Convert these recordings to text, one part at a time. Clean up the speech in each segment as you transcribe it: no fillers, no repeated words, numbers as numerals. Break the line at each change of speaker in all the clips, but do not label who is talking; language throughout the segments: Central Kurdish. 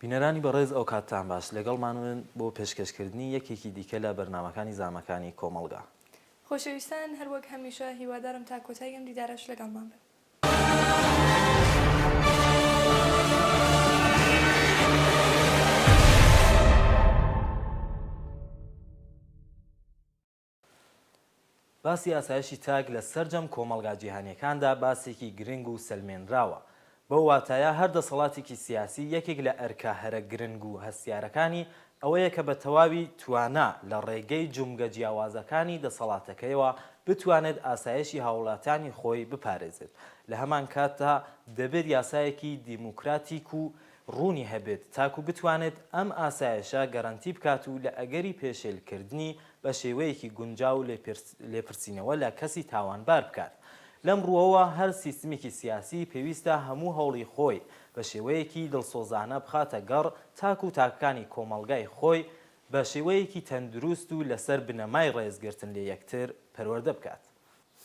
بینەرانی بەڕێز ئەوکاتتان باش، لەگەڵمانن بۆ پێشکەشکردنی یەکێکی دیکە لە بەرنامەکانی زامەکانی کۆمەڵگا.
خۆشەویستان هەروەک هەمیشە هیوادارم تا کۆتایی ئەم دیدارەش لەگەڵمان بن.
باسی ئاسایشی تاک لە سەرجەم کۆمەڵگا جیهانیەکاندا باسێکی گرنگ و سەلمێنراوە. بەو واتایە هەر دەسەڵاتێکی سیاسی یەکێک لە ئەرکە هەرە گرنگ و هەستیارەکانی ئەوەیە کە بە تەواوی توانا لە ڕێگەی جومگە جیاوازەکانی دەسەڵاتەکەیەوە بتوانێت ئاسایشی هاوڵاتیانی خۆی بپارێزێت لە هەمانکاتدا دەبێت یاسایەکی دیموکراتیک و ڕوونی هەبێت تاکو بتوانێت ئەم ئاسایشە گەرەنتی بکات و لە ئەگەری پێشێلکردنی بە شێوەیەکی گونجاو لێپرسینەوە لە کەسی تاوانبار بکات. لەم ڕووەوە هەر سیستمێکی سیاسی پێویستە هەموو هەوڵی خۆی بە شێوەیەکی دڵسۆزانە بخاتە گەڕ تاکو تاکەکانی کۆمەڵگای خۆی بە شێوەیەکی تەندروست و لەسەر بنەمای ڕێزگرتن لە یەکتر پەروەردە بکات.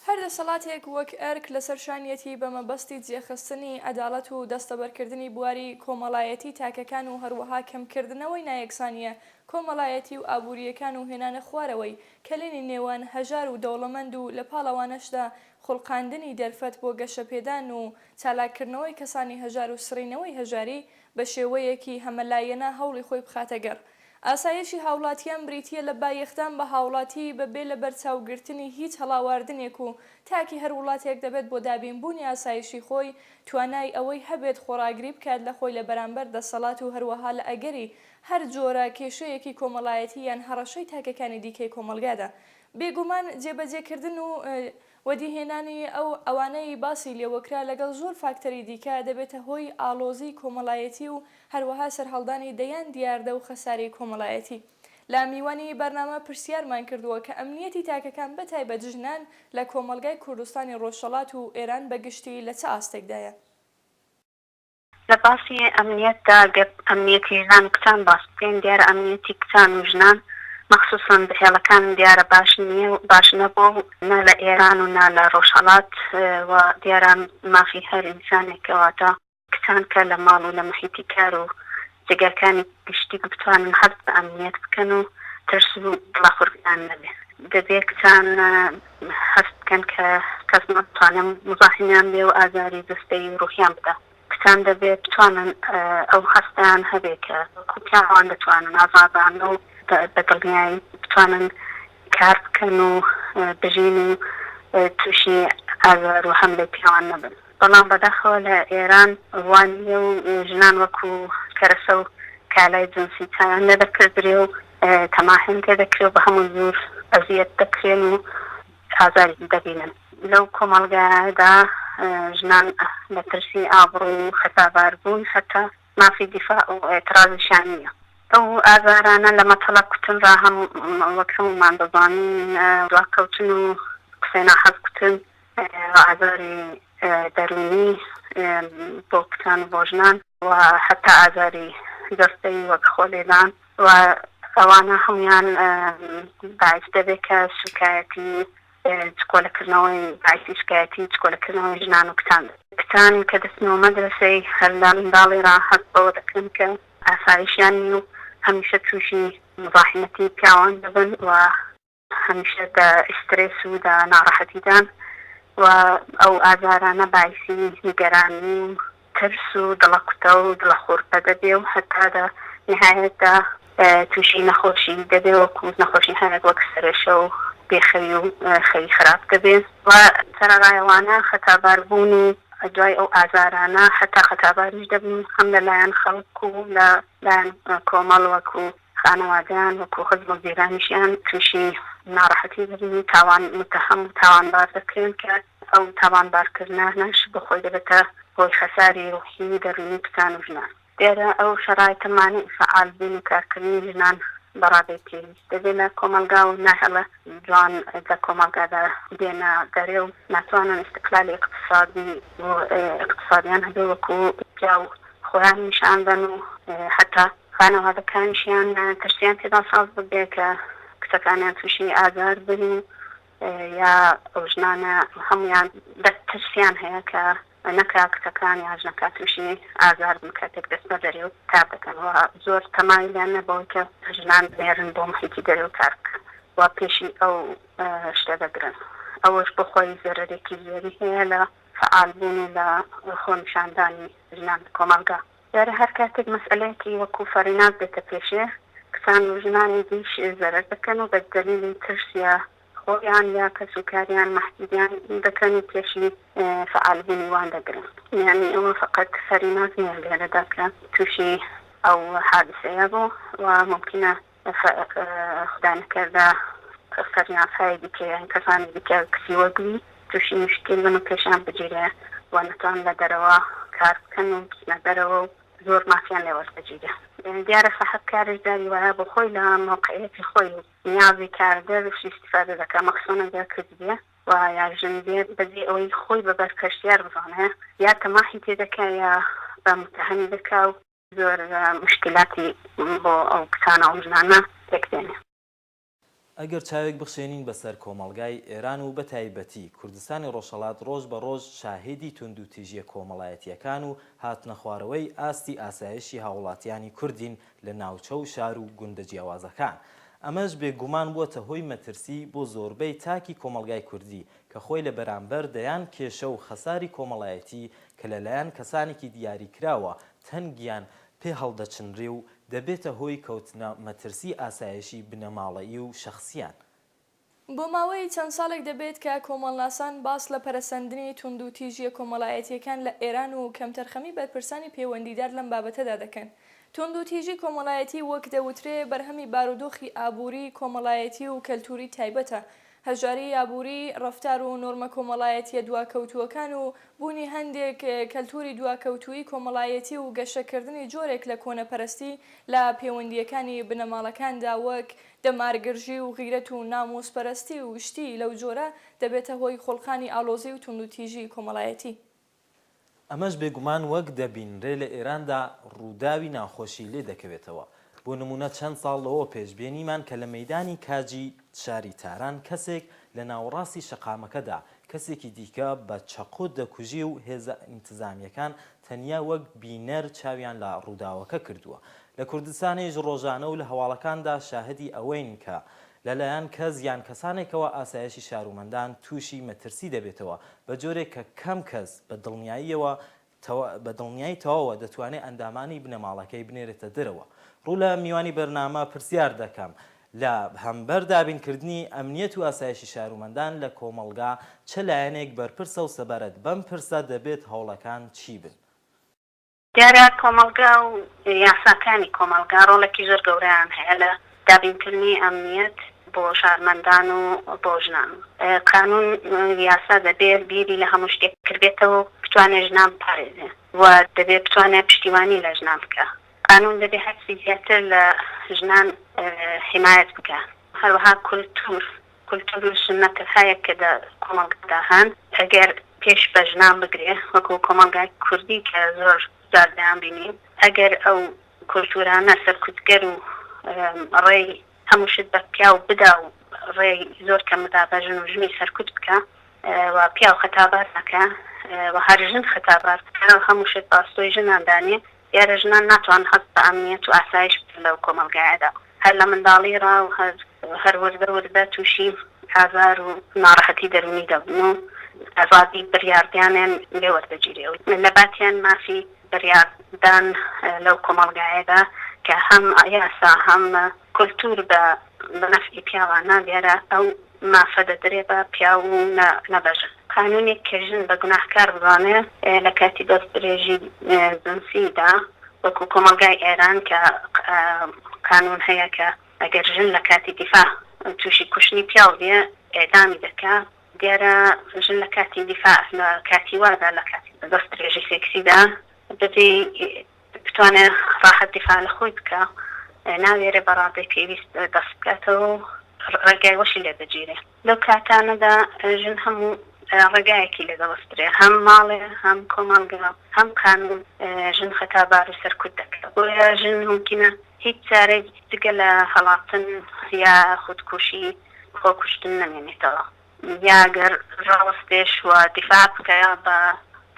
هەر دەسەڵاتێک وەک ئەرک لەسەر شانیەتی بە مەبەستی جێخستنی عەداڵەت و دەستەبەرکردنی بواری کۆمەڵایەتی تاکەکان و هەروەها کەمکردنەوەی نایەکسانییە کۆمەڵایەتی و ئابوورییەکان و هێنانە خوارەوەی کەلێنی نێوان هەژار و دەوڵەمەند و لە پاڵ ئەوانەشدا خوڵقاندنی دەرفەت بۆ گەشەپێدان و چالاککردنەوەی کەسانی هەژار و سڕینەوەی هەژاری بە شێوەیەکی هەمەلایەنە هەوڵی خۆی بخاتە گەڕ. ئاسایشی هاوڵاتیان بریتییە لە بایەخدان بە هاوڵاتی بە بێ لەبەرچاوگرتنی هیچ هەڵاواردنێک و تاکی هەر وڵاتێک دەبێت بۆ دابینبوونی ئاسایشی خۆی توانای ئەوەی هەبێت خۆڕاگری بکات لە خۆی لە بەرامبەر دەسەڵات و هەروەها لە ئەگەری هەر جۆرە کێشەیەکی کۆمەڵایەتی یان هەڕەشەی تاکەکانی دیکەی کۆمەڵگادا. بێگومان جێبەجێکردن و وەدیهێنانی ئەو ئەوانەی باسی لێوەکرا لەگەڵ زۆر فاکتەری دیکە دەبێتە هۆی ئاڵۆزی کۆمەڵایەتی و هەروەها سەرهەڵدانی دەیان دیاردە و خەساری کۆمەڵایەتی. لە میوانی بەرنامە پرسیارمان کردووە کە ئەمنیەتی تاکەکان بە تایبەت ژنان لە کۆمەڵگای کوردستانی ڕۆژهەڵات و ئێران بە گشتی لە چ ئاستێکدایە؟
لە باسی ئەمنیەتدا گەر ئەمنیەتی ژنان و کچان باس بکەین دیارە ئەمنیەتی کچان و ژنان مەخسوسەن لە هێڵەکان دیارە باش نییە و باش نەبووە و نە لە ئێران و نە لە ڕۆژهەڵات و دیارە مافی هەر ئینسانێکە واتە کچان کە لە ماڵ و لە محیتی کار و جێگاکانی گشتی بتوانن هەست بە ئەمنیەت بکەن و ترس و دڵەخورپیان نەبێ. دەبێ کچان هەست بکەن کە کەس ناتوانێ موزاحیمیان بێ و ئازاری جەستەیی و ڕوحیان بدا. کچان دەبێ بتوانن ئەو هەستەیان هەبێ کە وەکوو پیاوان دەتوانن ئازادانە و بە دڵنیایی بتوانن کار بکەن و بژین و تووشی ئازار و حەملەی پیاوان نەبن. بەڵام بەداخەوە لە ئێران وا نییە و ژنان وەکوو کەرەسە و کالای جنسی چاویان لێ دەکردرێ و تەماحیان تێ دەکرێ و بە هەموو جور ئەزیەت دەکرێن و ئازاری دەبینن. لەو کۆمەڵگایەدا ژنان لە ترسی ئابڕوو و خەتابار بوون هەتا مافی دیفاع و ئیعترازیشیان نییە. ئەو ئازارانە لە مەتەڵە کوتن را هەم وەک هەموومان دەزانین دواکەوتن و قسەی ناحەز کوتن و ئازاری دەروونی بۆ کچان و بۆ ژنان و هەتا ئازاری جەستەیی وەک خۆلێدان و ئەوانە هەموویان باعیس دەبێت کە سووکایەتی چکۆلەکردنەوەی باعیسی سوکایەتی و چکۆلەکردنەوەی ژنان و کچان دەبێت. کچان کە دەچنەوە مەدرەسەی هەر لە منداڵی ڕا هەست بەوە دەکەن کە ئاسایشیان نیە و هەمیشە تووشی موزاحیمەتی پیاوان دەبن و هەمیشە دە ئیسترێس و دە ناڕەحەتیدان و ئەو ئازارانە باعیسی نیگەرانی و ترس و دڵەکوتە و دڵەخورپە دەبێ و هەتا دە نیهایەتدا تووشی نەخۆشی دەبێ وەکوو نەخۆشی هەنێک وەک سەرئێشە و بێخەوی و خەوی خراپ دەبێ و سەرەڕای ئەوانە خەتابار بوون و دوای ئەو ئازارانە هەتا خەتاباریش دەبن هەم لە لایەن خەڵک و لە لایەن کۆمەڵ وەکوو خانەوادەیان وەکوو خزم و جیرانیشیان تووشی ناڕەحەتی دەبن و تاوان موتەهەم و تاوانبار دەکرێن کە ئەو تاوانبارکردنانەش بۆ خۆی دەبێتە هۆی خەساری ڕوحی و دەروونی کچان و ژنان. دیارە ئەو شەرایتە مانعی فەعال بوون و کارکردنی ژنان بە ڕادەی پێویست دەبێ لە کۆمەڵگا و ناهێڵێ جوان لە کۆمەڵگادا بێنە دەرێ و ناتوانن ئیستقلالی ئیقتسادی و ئیقتسادیان هەبێ وەکوو پیاو خۆیان نیشان بەن و حەتا خانەوادەکانیشیان ترسیان تێدا ساز ببێ کە کچەکانیان تووشی ئازار بن و یا ئەو ژنانە هەموویان بە ترسیان هەیە کە. نەکا کچەکان یا ژنەکان تووشی ئازار بن کاتێک دەچنە دەرێ و کار دەکەن و زۆر تەمایلیان نیە بەوەی کە ژنان بنێرن بۆ محیتی دەرێ و کار بکەن و پێشی ئەو شتە دەگرن ئەوەش بۆ خۆی زەرەرێکی زۆری هەیە لە فەعال بوون و لە خۆنیشاندانی ژنان لە کۆمەڵگا. دیارە هەر کاتێک مەسئەلەیەکی وەکوو فەریناز دێتە پێشێ کچان و ژنانی دیش زەرەر دەکەن و بە دەلیلی ترس یا خۆیان یا کەس و کاریان مەحدودیان دەکەن و پێشی فەعال بوونی وان دەگرن. یانی ئەوە فەقەت فەریناز نییە لێرەدا کە تووشی ئەو حادسەیە بوو و مومکینە خودا نەکەردە فەرینازهای دیکە یان کەسانی دیکە کچی وەک وی تووشی موشکیل بن و پێشیان بگیرێ و نەتوان لە دەرەوە کار بکەن و بچنە دەرەوە و زۆر مافیان لێ وەربگیرێ. دیارە ساحەب کاریش جاری وایە بۆ خۆی لە مەوقعیەتی خۆی و نیازی کارگەرش ئیستیفادە دەکا مەخسوسەن ئەگەر کچ بێ و یا ژن بێ بە جێی ئەوەی خۆی بە بەرپەرشتیار بزانێ یا تەماحی تێ دەکا یا بە موتەهەمی دەکا و زۆر موشکیلاتی بۆ ئەو کچانە و ژنانە پێک دێنێ.
ئەگەر چاوێک بخشێنین بەسەر کۆمەڵگای ئێران و بەتایبەتی کوردستانی ڕۆژهەڵات ڕۆژ بە ڕۆژ شاهیدی توندوتیژیە کۆمەڵایەتیەکان و هاتنەخوارەوەی ئاستی ئاسایشی هاوڵاتیانی کوردین لە ناوچە و شار و گوندە جیاوازەکان ئەمەش بێ گومان بووەتە هۆی مەترسی بۆ زۆربەی تاکی کۆمەڵگای کوردی کە خۆی لە بەرامبەر دەیان کێشە و خەساری کۆمەڵایەتی کە لە لایەن کەسانێکی دیاریکراوە تەنگیان پێ هەڵدەچنرێ و دەبێتە هۆی کەوتنە مەترسی ئاسایشی بنەماڵەیی و شەخسییان.
بۆ ماوەی چەند ساڵێک دەبێت کە کۆمەڵناسان باس لە پەرەسەندنی توندوتیژییە کۆمەڵایەتییەکان لە ئێران و کەمتەرخەمی بەرپرسانی پەیوەندیدار لەم بابەتەدا دەکەن. توندوتیژی کۆمەڵایەتی وەک دەوترێ بەرهەمی بارودۆخی ئابووری، کۆمەڵایەتی و کەلتووری تایبەتە هەژاریی ئابووری، ڕەفتار و نۆرمە کۆمەڵایەتییە دواکەوتووەکان و بوونی هەندێک کەلتووری دواکەوتوویی کۆمەڵایەتی و گەشەکردنی جۆرێک لە کۆنەپەرستی لە پێوەندییەکانی بنەماڵەکاندا وەک دەمارگرژی و غیرەت و نامووسپەرستی و شتی لەو جۆرە دەبێتە هۆی خوڵقانی ئاڵۆزی و توندوتیژی کۆمەڵایەتی.
ئەمەش بێگومان وەک دەبینرێ لە ئێراندا ڕووداوی ناخۆشی لێ دەکەوێتەوە. بۆ نموونە چەند ساڵ لەوە پێش بینیمان کە لە مەیدانی کاجی شاری تاران کەسێک لە ناوەڕاستی شەقامەکەدا کەسێکی دیکە بە چەقۆ دەکوژێ و هێزە ئینتزامییەکان تەنیا وەک بینەر چاویان لە ڕووداوەکە کردووە. لە کوردستانیش ڕۆژانە و لە هەواڵەکاندا شاهدی ئەوەین کە لە لایەن کەس یان کەسانێکەوە ئاسایشی شارومەندان تووشی مەترسی دەبێتەوە بە جۆرێک کە کەم کەس بە دڵنیاییەوە بە دڵنیایی تەواوە دەتوانێ ئەندامانی بنەماڵەکەی بنێرێتە دەرەوە. ڕوو لە میوانی بەرنامە پرسیار دەکەم لە هەمبەر دابین کردنی ئەمنیەت و ئاسایشی شارومەندان لە کۆمەڵگا چ لایەنێک بەرپرسە و سەبارەت بەم پرسە دەبێت هەوڵەکان چی بن؟
دیارە کۆمەڵگا و یاساکانی کۆمەڵگا ڕۆڵێکی زۆر گەورەیان هەیە لە دابینکردنی ئەمنیەت بۆ شارمەندان و بۆ ژنان. قانوون یاسا دەبێ بیری لە هەموو شتێک کردبێتەوە و بتوانێ ژنان بپارێزێ و دەبێ بتوانێ پشتیوانی لە ژنان بکا. قانوون دەبێ هەرچی زیاتر لە ژنان حیمایەت بکا. هەروەها کولتوور کولتوور و سوننەتهایەک کە دە کۆمەڵگادا هەن، ئەگەر پێش بە ژنان بگرێ، وەکوو کۆمەڵگای کوردی کە زۆر جار دەیانبینین، ئەگەر ئەو کولتوورانە سەرکوتگەر و ڕێی هەموو شت بە پیاو بدا و ڕێی زۆر کەم بدا بە ژن و ژنی سەرکوت بکا و پیاو خەتابار نەکا و هەر ژن خەتابار بکا و هەموو شت بە ئەستۆی ژنان دانێ، دیارە ژنان ناتوانن هەست بە ئەمنیەت و ئاسایش بکەن لەو کۆمەڵگایەدا. هەر لە منداڵی ڕا و هەر هەر وردە وردە تووشی ئازار و ناڕەحەتی دەروونی دەبن و ئازادی بڕیاردانیان لێ وەردەگیرێ و لە باتیان مافی بڕیاردان لەو کۆمەڵگایەدا کە هەم یاسا هەم کولتوور بە بە نەفعی پیاوانە دیارە ئەو مافە دەدرێ بە پیاو و نە نە بە ژن. قانوونێک کە ژن بە گوناهکار بزانێ لە کاتی دەستدرێژی جنسی دا وەکوو کۆمەڵگای ئێران کە قانوون هەیە کە ئەگەر ژن لە کاتی دیفاع تووشی کوشتنی پیاو بێ ئێعدامی دەکا دیارە ژن لە کاتی دیفاع لە کاتی وادا لە کاتی دەستدرێژی سێکسیدا دەبێ بتوانێ ڕاحەت دیفاع لە خۆی بکا، ناوێرێ بە ڕادەی پێویست دەست بکاتەوە و ڕێگای وەشی لێ دەگیرێ. لەو کاتانەدا ژن هەموو ڕێگایەکی لێ دەوەسترێ، هەم ماڵێ، هەم کۆمەڵگا، هەم قانوون ژن خەتابار و سەرکوت دەکا. بۆیە ژن مومکینە هیچ چارەی جگە لە هەڵاتن یا خودکوشی، خۆکوشتن نەمێنێتەوە. یا گەر ڕاوەستێش و دیفاع بکا بە.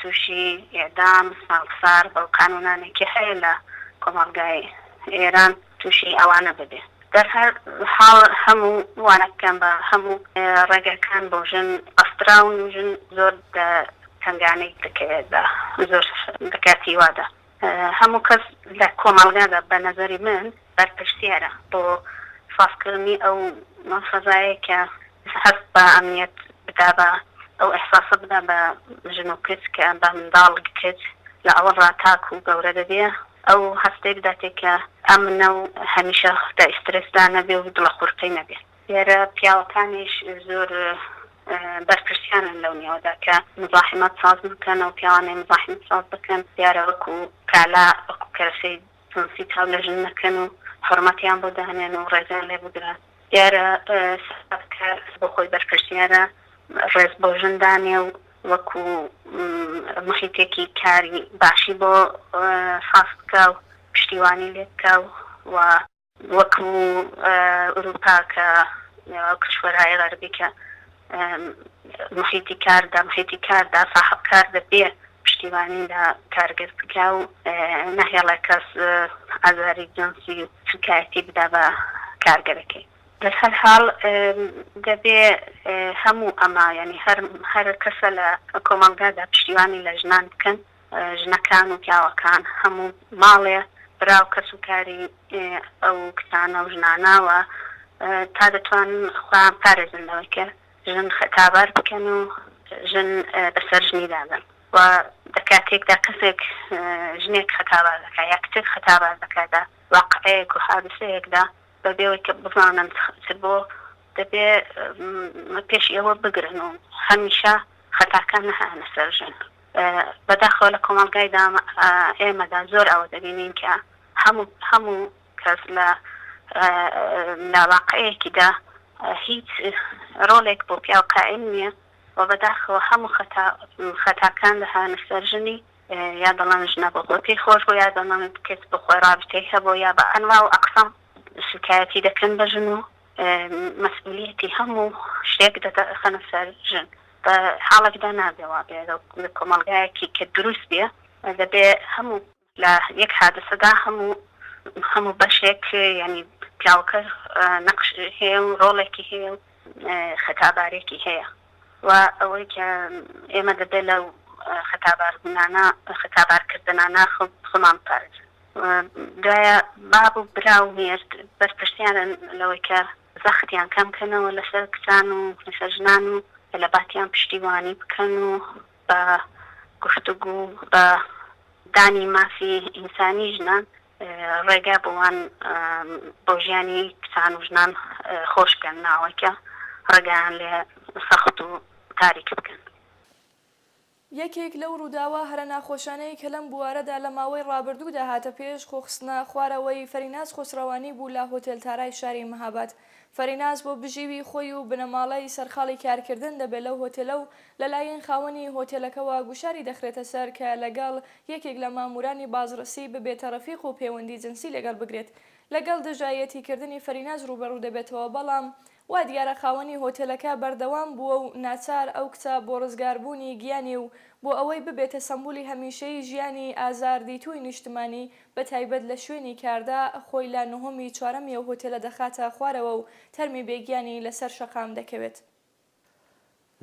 تووشی ئێعدام، سانگسار بەو قانوونانەی کە هەیە لە کۆمەڵگای ئێران تووشی ئەوانە ببێ. دەر هەر حاڵ هەموو وانەکان بە هەموو ڕێگاکان بۆ ژن بەستراون و ژن زۆر دە تەنگانەی دەکەوێت بە زۆر دە کاتی وادا. هەموو کەس لە کۆمەڵگادا بە نەزەری من بەرپرسیارە بۆ سازکردنی ئەو فەزایەی کە هەست بە ئەمنیەت بدا بە ئەو ئیحساسە بدا بە ژن و کچ کە بە منداڵ کچ لە ئەوەڵ ڕا تاکوو گەورە دەبێ ئەو هەستەی بداتێ کە ئەمنە و هەمیشە دە ئیسترێسدا نەبێ و دڵەخورپەی نەبێ. دیارە پیاوەکانیش زۆر بەرپرسیارن لەو نێوەدا کە مزاحمەت ساز نەکەن و پیاوانەی مزاحمەت ساز بکەن دیارە وەکو کالا وەکو کەرەسەی جنسی چاو لە ژن نەکەن و حورمەتیان بۆ دانێن و ڕێزیان لێ بگرن دیارە ساکار بۆ خۆی بەرپرسیارە ڕێز بۆ ژن دانێ و وەکو محیتێکی کاری باشی بۆ ساز بکا و پشتیوانی لێ بکا و وەکو ئوروپا کە کشوەرهای غەربی کە محیتی کاردا محیتی کاردا ساحب کار دەبێ پشتیوانی لە کارگەر بکا و نەهێڵێ کەس ئازاری جنسی و سوکایەتی بدا بە کارگەرەکەی. لە هەر حاڵ دەبێ هەموو ئەمە یانی هەر هەر کەسە لە کۆمەڵگادا پشتیوانی لە ژنان بکەن ژنەکان و پیاوەکان هەموو ماڵێ برا و کەس و کاری ئەو کچانە و ژنانە و تا دەتوانن خۆیان پارێزن لەوەی کە ژن خەتابار بکەن و ژن بەسەر ژنی دابن و دە کاتێکدا کەسێک ژنێک خەتابار دەکا یا کچێک خەتابار دەکا دە واقعەیەک و حادسەیەکدا بەبێ ئەوەی کە بزانن چ بۆ دەبێ پێشی ئەوە بگرن و هەمیشە خەتاکان نەهایەنە سەر ژن. بەداخەوە لە کۆمەڵگای ئێمەدا زۆر ئەوە دەبینین کە هەموو هەموو کەس لە لە واقعێکیدا هیچ ڕۆڵێک بۆ پیاو قائیم نییە و بەداخەوە هەموو خەتا خەتاکان دەهانە سەر ژنی یا دەڵێن ژنە بۆ خۆی پێی خۆش بوو یا دەڵێن کەس بۆ خۆی ڕابتەی هەبوو یا بە ئەنوا و ئەقسام سوکایەتی دەکەن بە ژن و مەسئولیەتی هەموو شتێک دەخەنە سەر ژن. بە حاڵێکدا نابێ وا بێ لە کۆمەڵگایەکی کە دروست بێ دەبێ هەموو لە یەک حادسەدا هەموو هەموو بەشێک یانی پیاوەکە نەقش هەیە و ڕۆڵێکی هەیە و خەتابارێکی هەیە و ئەوەی کە ئێمە دەبێ لەو خەتاباربوونانە خەتابارکردنانە خۆمان بپارێزین. دوایە باب و برا و مێرد بەرپرسیارن لەوەی کە زەختیان کەم کەنەوە لەسەر کچان و لەسەر ژنان و لە باتیان پشتیوانی بکەن و بە گفتوگو بە دانی مافی ئینسانی ژنان ڕێگا بۆ وان بۆ ژیانی کچان و ژنان خۆش بکەن ناوەی کە ڕێگایان لێ سەخت و تاریک بکەن.
یەکێک لەو ڕووداوە هەرە ناخۆشانەی کە لەم بوارەدا لە ماوەی ڕابردوودا هاتە پێش، خۆخستنە خوارەوەی فەریناز خۆسرەوانی بوو لە هۆتێل تارای شاری مهاباد. فەریناز بۆ بژیوی خۆی و بنەماڵەی سەرقاڵی کارکردن دەبێت لەو هۆتێلە و لەلایەن خاوەنی هۆتێلەکەوە گوشاری دەخرێتە سەر کە لەگەڵ یەکێک لە ماموورانی بازڕسی ببێتە ڕەفیق و پێوەندی جنسی لەگەڵ بگرێت. لەگەڵ دژایەتیکردنی فەریناز ڕووبەڕوو دەبێتەوە، بەڵام وا دیارە خاوەنی هۆتێلەکە بەردەوام بووە و ناچار ئەو کچە بۆ ڕزگاربوونی گیانی و بۆ ئەوەی ببێتە سەمبولی هەمیشەیی ژیانی ئازار دیتووی نیشتمانی بە تایبەت لە شوێنی کاردا خۆی لە نهۆمی چوارەمی ئەو هۆتێلە دەخاتە خوارەوە و تەرمی بێ گیانی لە سەر شەقام دەکەوێت.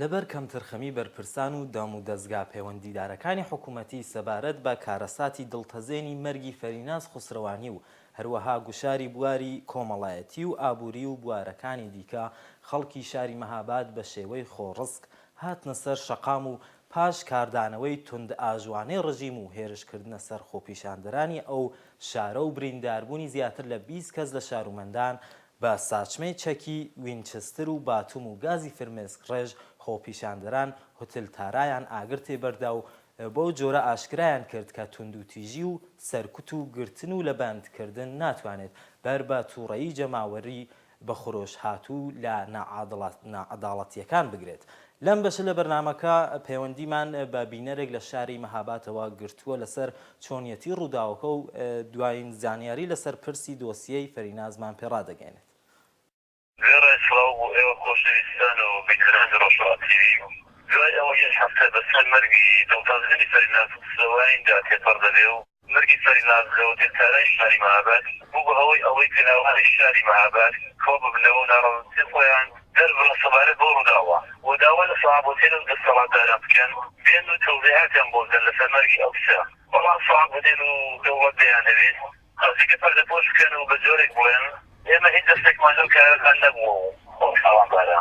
لەبەر کەمتەرخەمی بەرپرسان و دامودەزگا پەیوەندیدارەکانی حکومەتی سەبارەت بە کارەساتی دڵتەزێنی مەرگی فەریناز خوسرەوانی و هەروەها گوشاری بواری کۆمەڵایەتی و ئابووری و بوارەکانی دیکە خەڵکی شاری مەهاباد بە شێوەی خۆڕسک هاتنە سەر شەقام و پاش کاردانەوەی توندئاژوانەی ڕژیم و هێرشکردنە سەر خۆپیشاندەرانی ئەو شارە و برینداربوونی زیاتر لە 20 کەس لە شارومەندان بە ساچمەی چەکی وینچستر و باتوم و گازی فرمێسک ڕێژ خۆپیشاندەران هوتل تارایان ئاگر تێبەردا و بەو جۆرە ئاشکرایان کرد کە توندوتیژی و سەرکوت و گرتن و لەبەند کردن ناتوانێت بەر بە توڕەیی جەماوەری بەخرۆش هاتوو لە ناعەداڵەتییەکان بگرێت. لەم بەشە لە بەرنامەکە پەیوەندیمان بە بینەرێک لە شاری مەهاباتەوە گرتووە لەسەر چۆنیەتی ڕووداوەکە و دوایین زانیاری لەسەر پرسی دۆسیەی فەرینازمان پێ ڕادەگەیەنێت.
وێڕای سڵاو بۆ ئێوە خۆشەویستان و بینەرانی ڕۆژهەڵات تیڤی، دوای ئەوەی. هەفتە بەسەر مەرگی دڵتەزێنی فەریناز خسرەوانیدا تێپەڕ دەبێ و مەرگی فەریناز لە هۆتێل تارای شاری مەهاباد بوو بە هۆی ئەوەی کە لاوانی شاری مەهاباد کۆ ببنەوە و ناڕەزایەتی خۆیان دەربڕن سەبارەت بەو ڕووداوە و داوا لە سەحاب هۆتێل و دەستەڵاتداران بکەن بێن و تەوزیحاتیان بۆ بدەن لەسەر مەرگی ئەو کچە بەڵام سەحاب هۆتێل و دەوڵەت دەیانەوێت قەزیەکە پەردەپۆش بکەن و بە جۆرێک بڵێن ئێمە هیچ دەستێکمان لەو کارەدا نەبووە و ئەو تاوانبارە.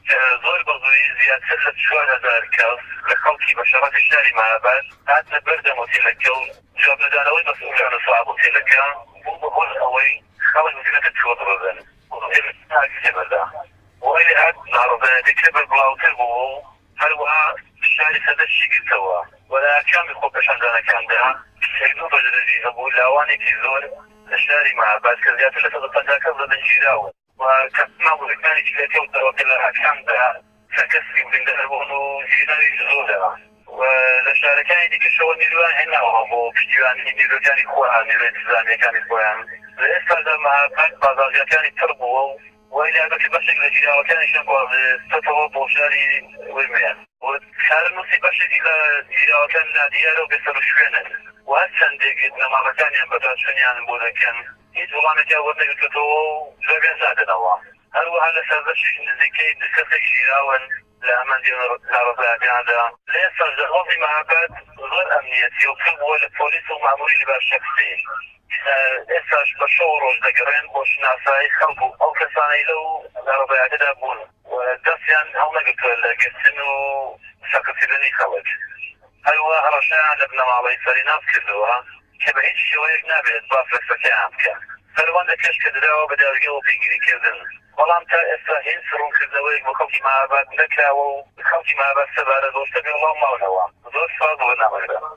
کە زۆر بە زوویی زیاتر لە 4000 کەس لە خەڵکی بە شەڕەفی شاری مەهاباد هاتنە بەر دەم ئوتێلەکە و جواب نەدانەوەی مەسئولان و ساحەب ئوتێلەکە بوو بە هۆی ئەوەی خەڵک زیاتر تووڕە ببن و ئوتێلەکە ئاگری تێبەردا. وای لێهات ناڕەزایەتیەکە بەربڵاوتر بوو و هەروەها شاری سەردەشتی گرتەوە و لە ئاکامی خۆپێشاندانەکاندا یەک دوو بەشداری هەبوو لاوانێکی زۆر لە شاری مەهاباد کە زیاتر لە 150 کەس دەبن گیراون و کەسمان وردەکانیشی لێکەوتەوە کە لە ئاکامدا چەند کەسێک بریندار بوون و گیراویش زۆرە و لە شارەکانی دیکەشەوە نیرویان هێناوە بۆ پشتیوانی نیروەکانی خۆیان نیروە ئینتزامییەکانی خۆیان لە ئێستادا مەهاباد بازاڕییەکانی پڕ بووە و وای لێهاتووە کە بەشێک لە گیراوەکانیشیان گوازتۆتەوە بۆ شاری ورمێ و چارەنووسی بەشێکی لە گیراوەکان نادیارە و بێسەروشوێنن و هەرچەندێک بنەماڵەکانیان بەدواچوونیان بۆ دەکەن هیچ وەڵامێکیان وەرنەگرتۆتەوە و جوابیان نادەنەوە. هەروەها لە سەردەشتیش نزیکەی کەسێک گیراون لە هەمان ناڕەزایەتیانەدا. لە ئێستاشدا وەزعی مەهاباد زۆر ئەمنیەتیە و پڕ بووە لە پۆلیس و مەئموری لباس شەخسی کە ئێستاش بە شەو و ڕۆژ دەگەڕێن بۆ شناسایی خەڵک و ئەو کەسانەی لەو ناڕەزایەتیەدا بوون و دەستیان هەڵنەگرتووە لە گرتن و سەقزکردنی خەڵک. هەروەها هەڕەشەیان لە بنەماڵەی فەریناز کردووە کە بە هیچ شێوەیەک نابێت باس لە کچەکەیان بکەن. پەروەندەکەش کە دراوە بە دادگە بۆ پەیگیریکردن، بەڵام تا ئێستا هیچ ڕوونکردنەوەیەک بۆ خەڵکی مەهاباد نەکراوە و خەڵکی مەهاباد سەبارەت بەو شتە بێ وەڵام ماونەوە. زۆر سوپاس بۆ بەرنامەکەتان.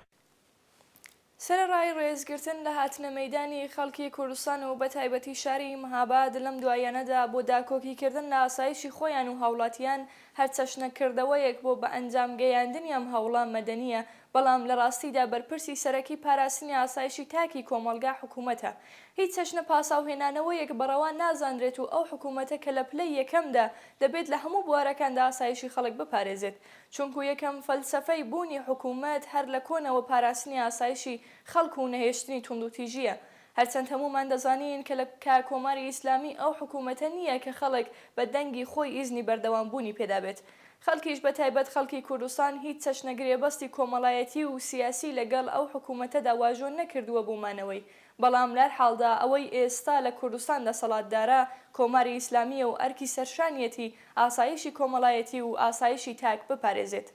سەرەڕای ڕێزگرتن لە هاتنە مەیدانی خەڵکی کوردستان و بەتایبەتی شاری مهاباد لەم دواییانەدا بۆ داکۆکیکردن لە ئاسایشی خۆیان و هاوڵاتیان هەر چەشنە کردەوەیەک بۆ بەئەنجام گەیاندنی ئەم هەوڵە مەدەنییە بەڵام لە ڕاستیدا بەرپرسی سەرەکی پاراستنی ئاسایشی تاکی کۆمەڵگا حکوومەتە هیچ چەشنە پاساوهێنانەوەیەک بە ڕەوا نازانرێت و ئەو حکوومەتە کە لە پلەی یەکەمدا دەبێت لە هەموو بوارەکاندا ئاسایشی خەڵک بپارێزێت چونکو یەکەم فەلسەفەی بوونی حکوومەت هەر لە کۆنەوە پاراستنی ئاسایشی خەڵک و نەهێشتنی توندوتیژییە. هەرچەند هەموومان دەزانین کە لە کە کۆماری ئیسلامی ئەو حکوومەتە نییە کە خەڵک بە دەنگی خۆی ئیزنی بەردەوام بوونی پێدابێت. خەڵکیش بە تایبەت خەڵکی کوردستان هیچ چەشنە گرێبەستی کۆمەڵایەتی و سیاسی لە گەڵ ئەو حکوومەتەدا واژۆ نەکردووە بۆ مانەوەی. بەڵام لەهەرحاڵدا ئەوەی ئێستا لە کوردستان دەسەڵاتدارە کۆماری ئیسلامییە و ئەرکی سەرشانیەتی ئاسایشی کۆمەڵایەتی و ئاسایشی تاک بپارێزێت.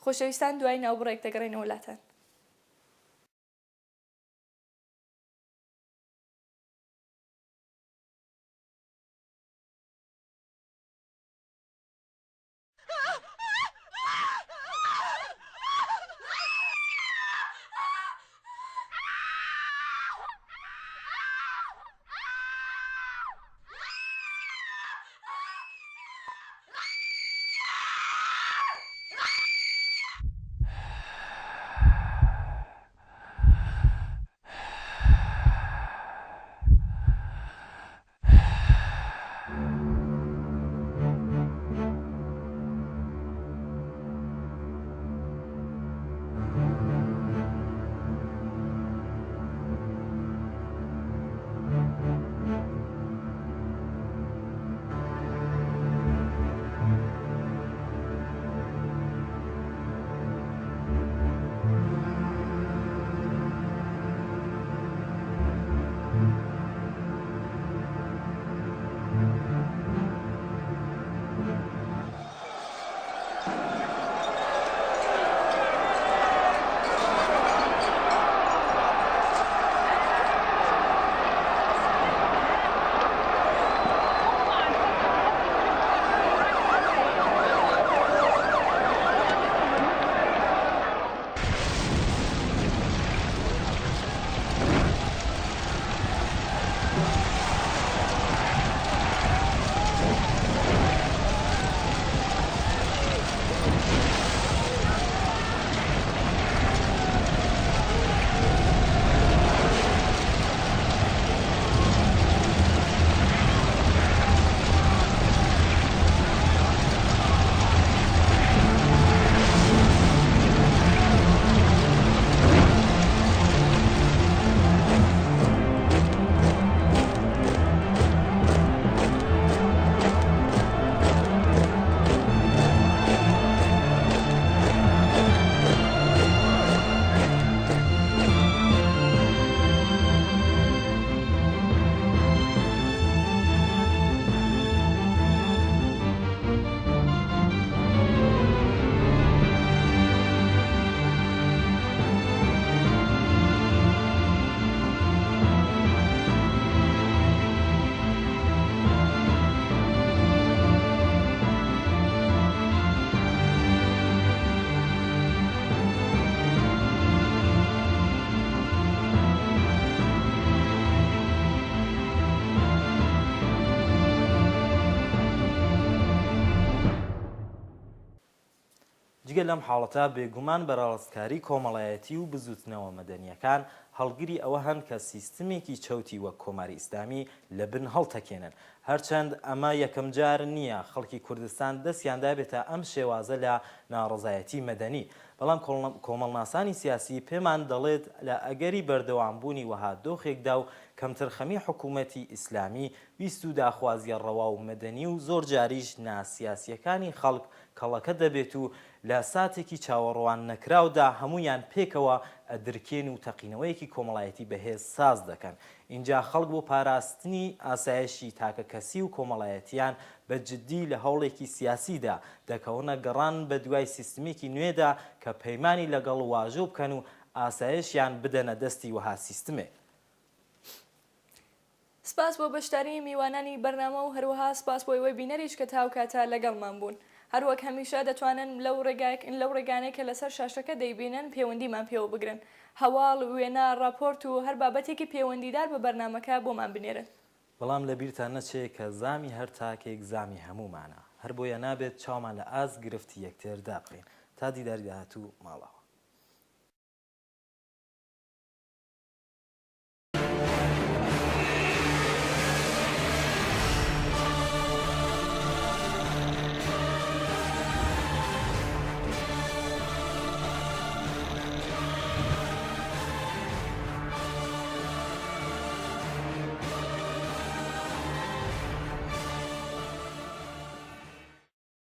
خۆشەویستان دوای ناوبڕێک دەگەڕێینەوە لاتان.
جگە لەم حاڵەتە بێگومان بەرەڵستکاری کۆمەڵایەتی و بزووتنەوە مەدەنییەکان هەڵگری ئەوە هەن کە سیستمێکی چەوتی وەک کۆماری ئیسلامی لە بن هەڵتەکێنن. هەرچەند ئەمە یەکەم جار نییە خەڵکی کوردستان دەستیان دابێتە ئەم شێوازە لە ناڕەزایەتی مەدەنی، بەڵام کۆمەڵناسانی سیاسی پێمان دەڵێت لە ئەگەری بەردەوامبوونی وەها دۆخێکدا و کەمترخەمی حکوومەتی ئیسلامی ویست و داخوازییە ڕەوا و مەدەنی و زۆر جاریش ناسیاسییەکانی خەڵک کەڵەکە دەبێت و لە ساتێکی چاوەڕوان نەکراودا هەموویان پێکەوە ئەدرکێن و تەقینەوەیەکی کۆمەڵایەتی بەهێز ساز دەکەن. ئینجا خەڵک بۆ پاراستنی ئاسایشی تاکەکەسی و کۆمەڵایەتیان بە جدی لە هەوڵێکی سیاسیدا دەکەونە گەڕان بە دوای سیستمێکی نوێدا کە پەیمانی لەگەڵ واژۆ بکەن و ئاسایشیان بدەنە دەستی وەها سیستمێک.
سپاس بۆ بەشداری میوانانی بەرنامە و هەروەها سپاس بۆ ئێوەی بینەریش کە تا ئەو کاتە لەگەڵمان بوون. هەروەک هەمیشە دەتوانن لەو لەو ڕێگانەی کە لەسەر شاشەکە دەیبینن پێوەندیمان پێوە بگرن. هەواڵ، وێنە، ڕاپۆرت و هەر بابەتێکی پێوەندیدار بە بەرنامەکە بۆمان بنێرن.
بەڵام لەبیرتان نەچێ کە زامی هەر تاکێک زامی هەموومانە. هەربۆیە نابێت چاومان لە ئاست گرفتی یەکتر دابخەین. تا دیداری داهاتوو ماڵاوا.